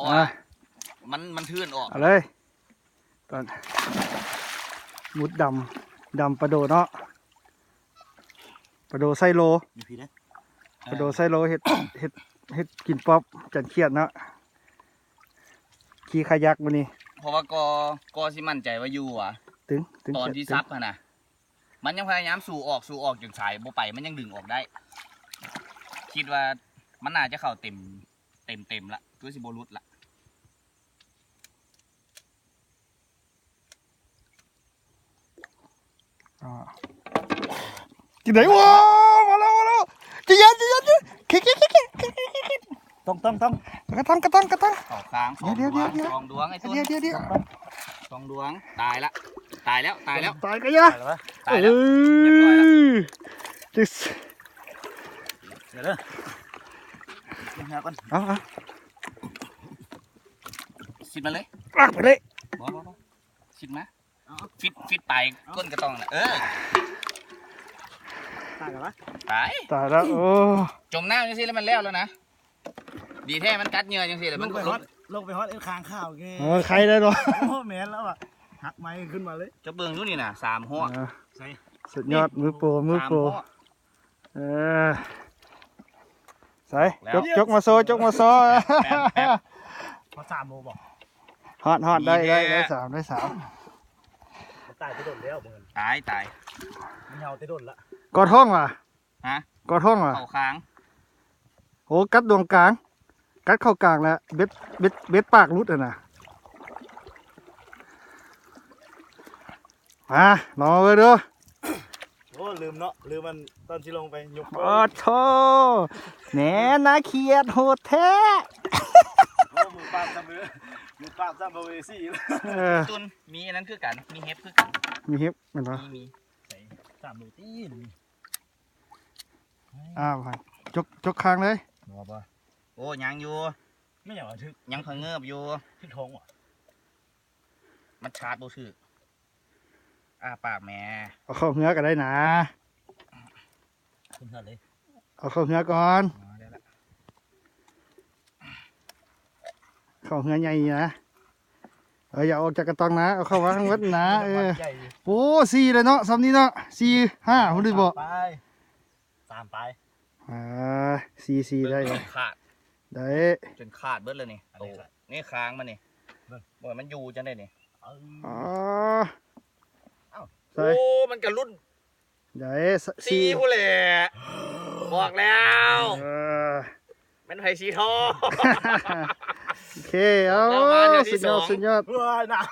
ເພາະວ່າ ອ່ະ ມັນ ມັນທື່ນອອກ ເອົາເລີຍ ຕອນ ມຸດດຳ ດຳປາໂດເນາະ ປາໂດໄຊໂລ ຢູ່ພີ້ເດີ ປາໂດໄຊໂລ ເຮັດ ເຮັດ ເຮັດກິນປອບຈັນຂຽດເນາະ ຂີ່ຄາຍັກມື້ນີ້ ເພາະວ່າກໍ ກໍຊິໝັ້ນໃຈວ່າຢູ່ຫວາ ຕຶງ ຕຶງ ຕອນທີ່ສັບຫັ້ນນະ ມັນຍັງພະຍາຍາມສູ້ອອກ ສູ້ອອກຈົນສາຍບໍ່ໄປ ມັນຍັງດຶງອອກໄດ້ ຄິດວ່າມັນໜ້າຈະເຂົ້າເຕັມ ເຕັມໆລະ ຄືຊິບໍ່ຫຼຸດລະ. ອ່າ ຈັ່ງໃດ? ໂອ້ ມາແລ້ວ ມາແລ້ວ ໃຈເຢັນ ໃຈເຢັນ ເຄັດ ເຄັດ ເຄັດ ເຄັດ ຕ້ອງ ຕ້ອງ ຕ້ອງ ກະຕ້ອງ ກະຕ້ອງ ກະຕ້ອງ ເຂົ້າຄາງ ສອງດວງ ດຽວ ສອງດວງ ໄອ້ຕຸນ ດຽວ ດຽວ ດຽວ ສອງດວງ ຕາຍລະ ຕາຍແລ້ວ ຕາຍແລ້ວ ຕາຍກະຢ່າ ຕາຍແລ້ວ ຕາຍແລ້ວ ເອີ ເລີຍບຮ້ອຍລະ ຕິດ ດຽວເດີ ເອົາ ເອົາ ຊິດມາເລີຍ ອາກໄປເລີຍ ບໍ່ ບໍ່ ບໍ່ ຊິດມາ ເອົາ ຟິດ ຟິດປາຍ ເອົາ ກົ້ນກະຕ້ອງນະ ເອີ ຕາຍແລ້ວວະ ຕາຍ ຕາຍແລ້ວ ໂອ້ ຈົມນ້ຳຈັ່ງຊີ້ແລ້ວມັນແລ້ວແລ້ວນະ ດີແທ້ມັນກັດເຫຍື່ອຈັ່ງຊີ້ແລ້ວ ລົງໄປຮອດ ລົງໄປຮອດໄອ້ຄາງຂາວແກ ເອີ ໄຄໄດ້ເນາະ ໂອ້ ແມ່ນແລ້ວວ່າ ຫັກໄມ້ຂຶ້ນມາເລີຍ ຈະເບິ່ງຢູ່ນີ້ນະ ສາມຫົວ ເອີ ໃສ່ ສຸດຍອດ ມືໂປ ມືໂປ ສາມຫົວ ເອີ ໃສ່ ແລ້ວ ຈົກ ຈົກມາໂຊ ຈົກມາໂຊ ແປບ ແປບ ແປບ ຮອດສາມໂມບໍ່? ຮອດ ຮອດ ໄດ້ ໄດ້ ໄດ້ສາມ ໄດ້ສາມ ມັນຕາຍແຕ່ດົນແລ້ວ ຕາຍ ຕາຍ ມັນເຫົ່າແຕ່ດົນລະ ກອດທ້ອງຫວາ? ຮະ? ກອດທ້ອງຫວາ? ເຂົ້າຄາງ ໂອ້ ກັດດວງກາງ ກັດເຂົ້າກາງແລ້ວ ເບັດ ເບັດ ເບັດປາກຫຼຸດຫັ້ນນະ ມາ ລອງເບິ່ງດູ ໂອ້ ລືມເນາະ ລືມມັນຕອນຊິລົງໄປຍົກ ໂອ້ໂທ້ ແໜນາຂຽດໂຫດແທ້ ໂອ້ ມືປາບຊຳເລີຍ ມືປາບຊຳເລີຍ ເອີ ຕຸນ ມີອັນນັ້ນຄືກັນ ມີເຫັບຄືກັນ ມີເຫັບແມ່ນບໍ່? ມີ ມີ ໃສ່ສາມໂລຕີນ ອ້າວ ຈົກ ຈົກຄາງເລີຍ ບໍ່ ບໍ່ ໂອ້ ຍັງຢູ່ ແມ່ນຫຍັງວະ? ຖືກ ຍັງພະເງີບຢູ່ ຖືກທ້ອງຫວາ? ມັນຊາດບໍ່ຖືກ ອ້າປາກແໝ່ ເອົາເຂົ້າເຮືອກໍໄດ້ນາ ຂຶ້ນເຮືອເລີຍ ເອົາເຂົ້າເຮືອກ່ອນ ອໍ ໄດ້ລະ ເຂົ້າເຮືອໃຫຍ່ນະ ເອີ ຢ່າອອກຈາກກະຕ່ອງນະ ເອົາເຂົ້າມາທັງໝົດນະ ເອີ ໂອ້ ສີ່ແລ້ວເນາະ ຊ່ຳນີ້ເນາະ ສີ່ ຫ້າພຸ້ນຕິບໍ່? ໄປ ສາມປາຍ ອ່າ ສີ່ ສີ່ ໄດ້ ເບິ່ງ ເບິ່ງ ຂາດ ໄດ້ ຈົນຂາດເບິດແລ້ວນີ້ ອັນນີ້ຂາດ ໂຕນີ້ຄາງມັນນີ້ ເບິ່ງ ໂອ້ຍ ມັນຢູ່ຈັ່ງໃດນີ້ ເອີ ອໍ ອ້າວ ໃສ່ ໂອ້ ມັນກະຫຼຸດ ໄດ້ ສ- ສີ່ ສີ່ພຸ້ນແຫຼະ ບອກແລ້ວ ເອີ ແມ່ນໃຜສີທອງ ໂອເຄ ເອົາ ບອກແລ້ວມາເທື່ອທີສອງ ສຸດຍອດ ສຸດຍອດ ເອີ ໜາວ